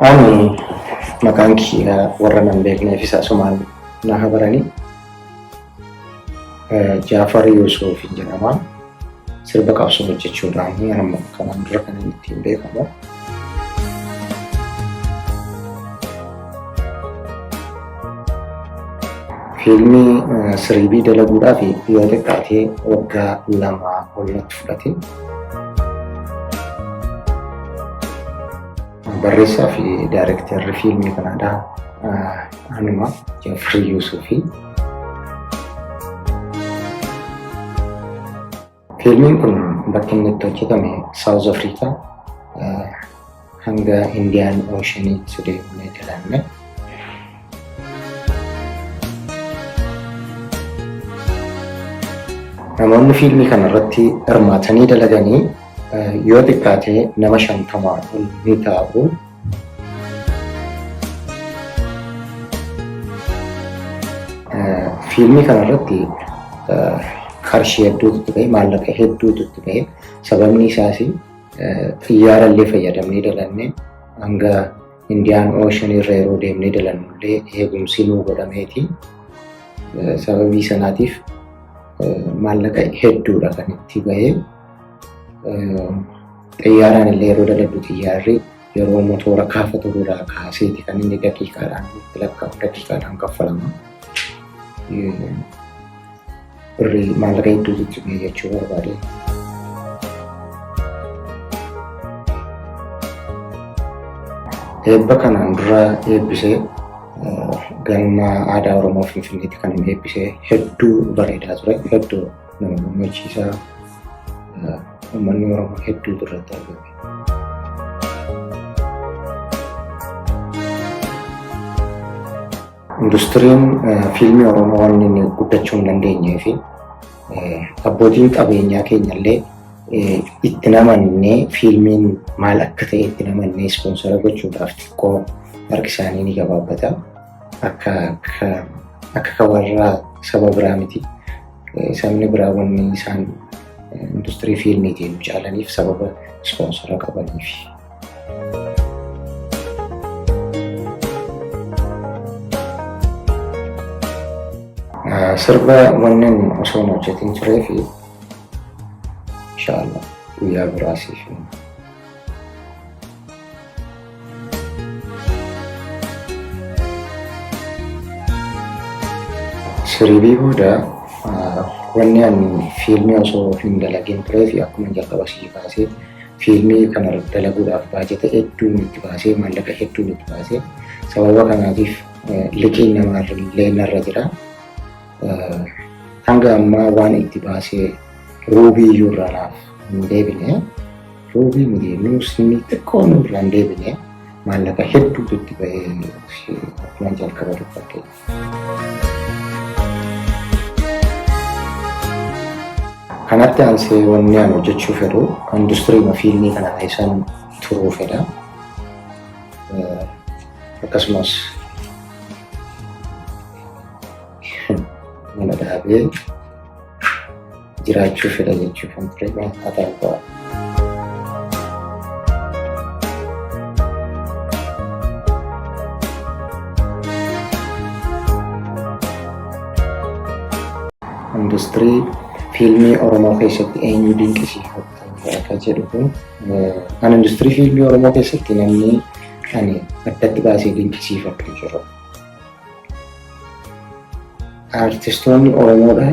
Ani maqaan kiyya warra nan beekneefis asumaan na habaranii Jaafar Yuusuf jedhama. Sirba qabsoo hojjechuudhaan kanaan dura kan inni ittiin beekamu. Fiilmii siriibii dalaguudhaaf yoo xiqqaate waggaa 2 ol natti fudhate. Barreessaa fi daayirektarri fiilmii kanaadha. Anuma Jaafar Yuusufi. Fiilmiin kun bakki inni itti hojjetame Saawuz Afrikaa hanga Indiyaan Oshaniitti deemnee dalanne. Namoonni fiilmii kana irratti hirmaatanii dalaganii yoo xiqqaate nama 50 ol ni ta'u. Fiilmii kana irratti qarshii hedduutu itti ba'e, maallaqa hedduutu itti ba'e. Sababni isaas xiyyaara illee fayyadamnee dalannee hanga Indiyaan Ooshan irra yeroo deemnee dalannu illee eegumsi nuu godhameeti. Sababii sanaatiif maallaqa hedduudha kan itti ba'e. Xiyyaaraan illee yeroo daladdu xiyyaarri yeroo motoora kaafatu irraa kaaseeti kan inni daqiiqaadhaan itti lakkaa'u daqiiqaadhaan kaffalama. Birrii maallaqa hedduutu itti ba'e jechuu barbaade. Eebba kanaan dura eebbisee galma aadaa Oromoo Finfinneetti kan inni eebbisee hedduu bareedaa ture. Hedduu nama gammachiisaa. Uummanni Oromoo hedduutu irratti argame. Industiriin fiilmii Oromoo waan inni guddachuu hin dandeenyee fi abbootiin qabeenyaa keenya illee itti namannee fiilmiin maal akka ta'e itti namannee ispoonsara gochuudhaaf xiqqoo harki isaanii ni gabaabbata. Akka akka warra saba biraa miti. Sabni biraa wanni isaan industirii fiilmiitiin caalaniif sababa ispoonsara qabaniif. Sirba wannan osoo hin hojjetin turee fi inshaallah guyyaa biraa siif hima. Siriibii booda wanni ani fiilmii osoo hin dalagin turee fi akkuma jalqaba sii kaasee fiilmii kana dalaguudhaaf baajata hedduun itti baasee maallaqa hedduun itti baasee sababa kanaatiif liqiin namaarrillee narra jira. Hanga ammaa waan itti baasee ruubii iyyuu irraa naaf hin deebine. Ruubii miti nuusni xiqqoo nurraa hin deebine maallaqa hedduutu itti ba'ee akkuma jalqaba dubbadhe. Kanatti aansee wanni ani hojjechuu fedhu industiriima fiilmii kana keessan turuu fedha. Akkasumas mana dhaabee jiraachuu fedha jechuufan ture haa ta'u. Industirii fiilmii Oromoo keessatti eenyu dinqisiifatta akka jedhu kun ani industirii fiilmii Oromoo keessatti namni ani addatti baasee dinqisiifadhu hin jiru. Aartistoonni Oromoodha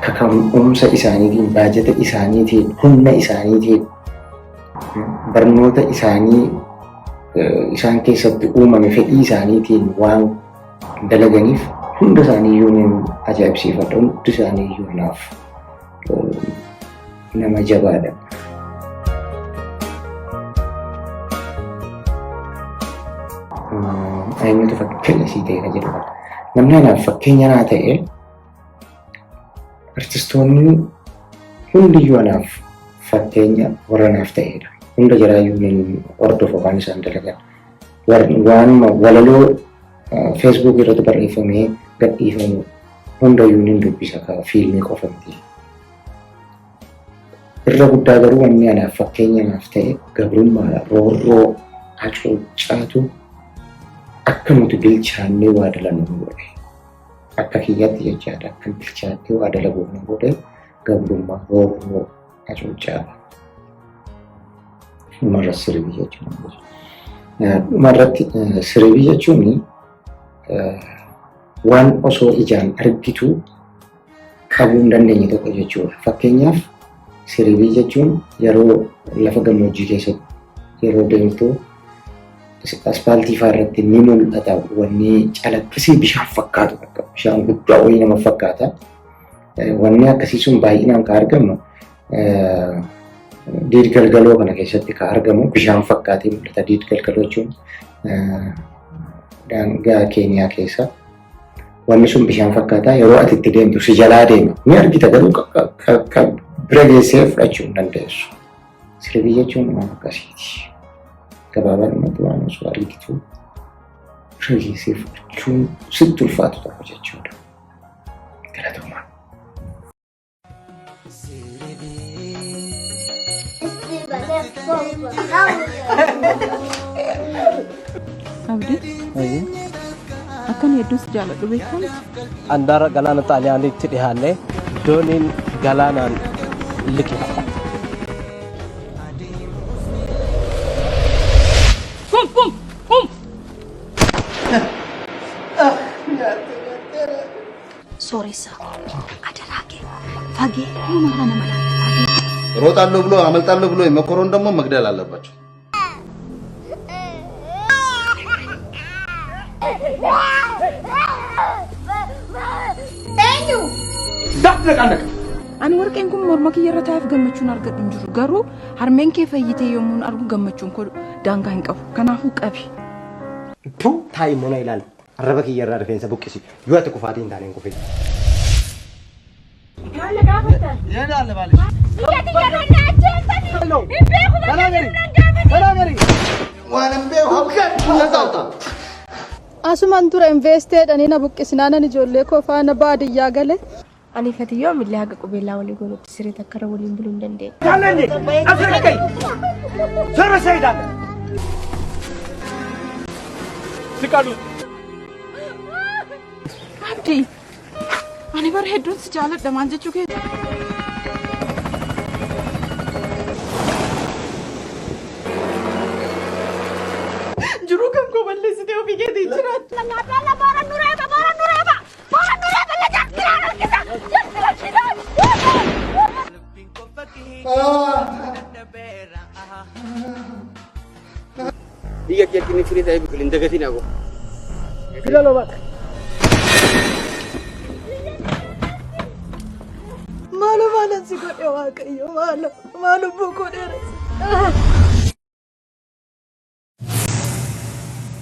kaka'umsa isaaniitiin, baajata isaaniitiin, humna isaaniitiin, barnoota isaanii isaan keessatti uumame fedhii isaaniitiin waan dalaganiif hunda isaanii iyyuu nin ajaa'ibsiifadha. Hundi isaanii iyyuu anaaf nama jabaadha. Eenyutu fakkeenya sii ta'e ka jedhu kana. Namni anaaf fakkeenya naa ta'e artistoonni hundiyyuu anaaf fakkeenya warra naaf ta'edha. Hunda jaraayyuu nin hordofa waan isaan dalagan. Waanuma walaloo Facebook irratti barreeffamee gadhiifamu hundayyuu nin dubbisa ka fiilmii qofa miti. Irra guddaa garuu wanni anaaf fakkeenya naaf ta'e gabrummaadha. Roorroo Hacuuccaatu akka nuti bilchaannee waa dalannu nu godhe. Akka kiyyaatti jechaadha. Akka bilchaannee waa dalagu nu godhe gabrummaa, roorroo, hacuuccaadha. Dhumarra sirbii jechuun. Dhumarratti sirbii jechuun waan osoo ijaan argitu qabuu hin dandeenye tokko jechuudha. Fakkeenyaaf sirbii jechuun yeroo lafa gammoojjii keessatti yeroo deemtu aspaaltii fa'aa irratti ni mul'ata wanni calaqqisii bishaan fakkaatu akka bishaan guddaa wayii nama fakkaata. Wanni akkasii sun baay'inaan kan argamu diid galgaloo kana keessatti kan argamu bishaan fakkaatee mul'ata. Diid galgaloo jechuun daangaa Keeniyaa keessa. Wanni sun bishaan fakkaataa yeroo ati itti deemtu si jalaa deema. Ni argita garuu bira geessee fudhachuu hin dandeessu. Sirbii jechuun waan akkasiiti. Gabaabadhumatti waan osoo argitu bira geessee fudhachuun sitti ulfaatu tokko jechuudha. Galatoomaa. Abdii akkan hedduu si jaaladhu beektaa miti? Andaara galaana Xaaliyaaniitti dhihaannee dooniin galaanaan liqimfama. Kum kum kum. Sooressa koo adaraa kee fageenyumarra nama laalta fageenya. እሮጣለሁ ብሎ አመልጣለሁ ብሎ የመኮረውን ደግሞ መግደል አለባቸው። Eenyu? Ani warqeen kun morma kiyya irra taa'eef gammachuun argadhu hin jiru. Garuu harmeen kee fayyitee yommuun argu gammachuun koo daangaa hin qabu. Kanaafuu qabi. Tu taa'i immoo na ilaali. Arraba kiyya irraa rifeensa buqqisi. Yoo ati kufaatii hin taane hin kufin. Asuman ture investeedhanii na buqqisnaanan ijoollee koo faana baadiyyaa gale. Ani fati yoomillee haga qubeellaa walii goonutti siree takka irra waliin buluu hin dandeenye. Abdii ani bara hedduun si jaaladha maal jechuu keeti? Jiruu kan koo balleessitee ofii keetii jiraattu. Biyya kiyya inni firii ta'ee biqil hin dagatiin aboo. Maaloo maalan si godhe Waaqayyo maaloo maal lubbuu koo dheeresse.